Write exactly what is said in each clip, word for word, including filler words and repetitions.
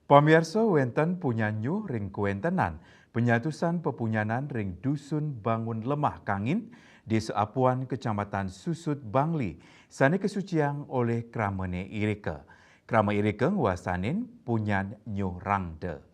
Pamiarsa, wénten punyan nyuh ring kawéntenan penyatusan pepunyanan ring Dusun Bangun Lemah Kangin, Désa Apuan, Kecamatan Susut, Bangli, sané kasuciang olih kramané irika. Krama irika ngwastanin punyan nyuh rangda.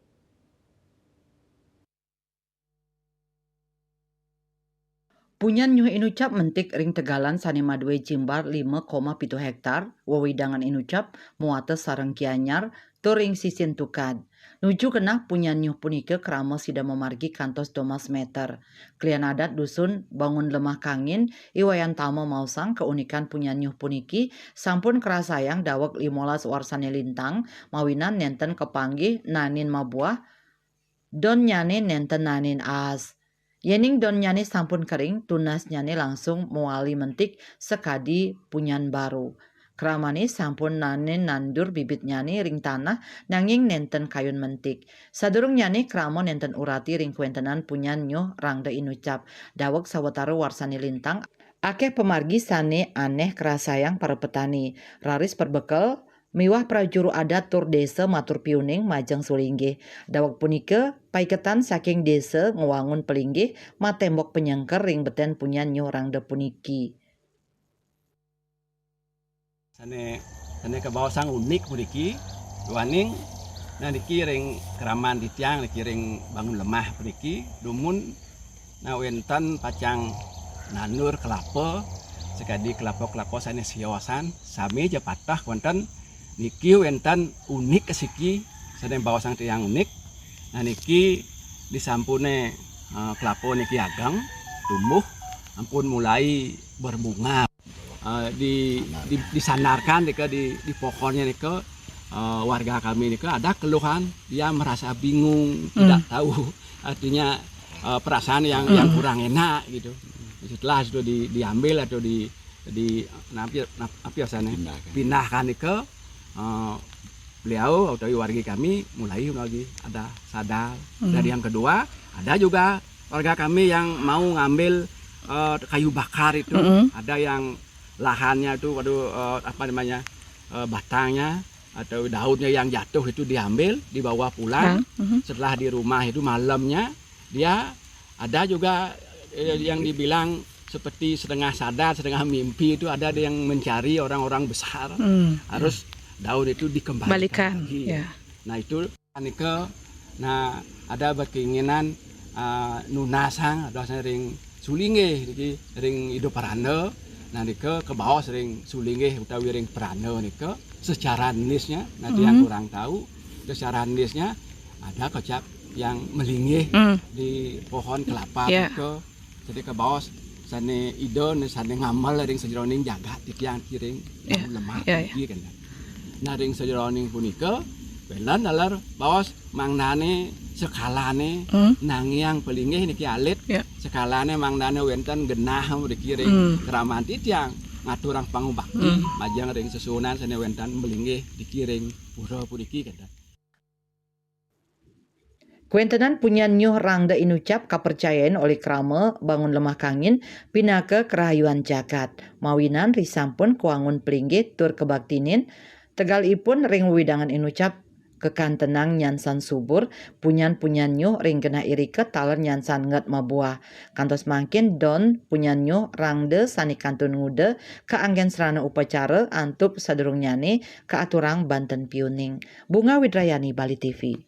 Punyan nyuh inucap mentik ring tegalan sané madué jimbar lima koma pitu héktar, wewidangan inucap, muatas sareng Gianyar, tur ring sisin tukad. Nuju genah punyan nyuh punika krama sida mamargi kantos dumas méter. Klian adat Dusun Bangun Lemah Kangin, I Wayan Tama maosang kaunikan punyan nyuh puniki sampun karasayang daweg limolas warsané lintang, mawinan nénten kapanggih naenin mabuah, donnyané nénten naenin aas. Yéning donnyané sampun kering, tunasnyané langsung mawali mentik sakadi punyan baru. Kramané sampun naenin nandur bibitnyané ring tanah, nanging nénten kayun mentik. Sadurungnyané krama nénten urati ring kawéntenan punyan nyuh rangda inucap. Daweg sawatara warsané lintang, akéh pamargi sané anéh karasayang para petani. Raris perbekel, miwah prajuru adat tur désa matur piuning majeng sulinggih. Daweg punika, paiketan saking désa ngwangun pelinggih matémbok panyengker ring betén punyan nyuh rangda puniki. Sané, sané kabaosang unik puniki, duaning, nah, niki ring kraman titiang, niki ring Bangun Lemah puniki, dumun, nah, wénten pacang nandur kelapa, sakadi kelapa-kelapa sané siosan, sami ja pateh wénten, niki wénten unik asiki, sané baosang tiang unik. Nah, niki disampuné, eh, kelapa niki ageng, tumbuh, ampun mulai berbunga. Eh, di, di, disandarkan nika di, di pohonnya nika, eh, warga kami nika ada keluhan, dia merasa bingung, tidak tahu, artinya, eh, perasaan yang, yang kurang enak gitu. Setelah itu di, diambil atau di, di, napi, nap-, apa ya sana? Pindahkan. Pindahkan nika, eh, beliau atau wargi kami mulai lagi ada sadar. Dan yang kedua, ada juga warga kami yang mau ngambil, eh, kayu bakar itu. Ada yang lahannya itu, waduh, eh, apa namanya, eh, batangnya atau daunnya yang jatuh itu diambil, dibawa pulang. Setelah di rumah itu malamnya, dia ada juga, eh, yang dibilang seperti setengah sadar, setengah mimpi itu ada yang mencari orang-orang besar. Harus daun itu dikembalikan lagi. Nah, itu nika, nah, ada berkeinginan, ah, nunasang, dosang ring sulinggih niki, ring Ida Pranda. Nah, nika kabaos ring sulinggih utawi ring pranda nika secara nisnya, nah, tiang kurang tahu secara nisnya ada kocap yang melinggih di pohon kelapa nika. Jadi kabaos sané Ida, sané ngamel ring sajeroning jagat titiang niki ring Bangun Lemah niki kan. Nah, ring sajeroning punika, wénten taler baos mangdané sekalané nangiang pelinggih niki alit, sekalané mangdané wénten genah mriki ring kraman titiang ngaturang pangubakti majeng ring sesuunan sané wénten malinggih niki ring pura puniki kan. Kawéntenan punyan nyuh rangda inucap kapracayain olih krama Bangun Lemah Kangin pinaka karahayuan jagat, mawinan risampun kawangun pelinggih tur kabaktinin, tegalipun ring wewidangan inucap kakantenang nyansan subur, punyan-punyan nyuh ring genah irika taler nyansan nget mabuah. Kantos mangkin don punyan nyuh rangda sané kantun nguda kaanggén sarana upacara antuk sadurungnyané kaaturang banten piuning. Bunga Widrayani, Bali T V.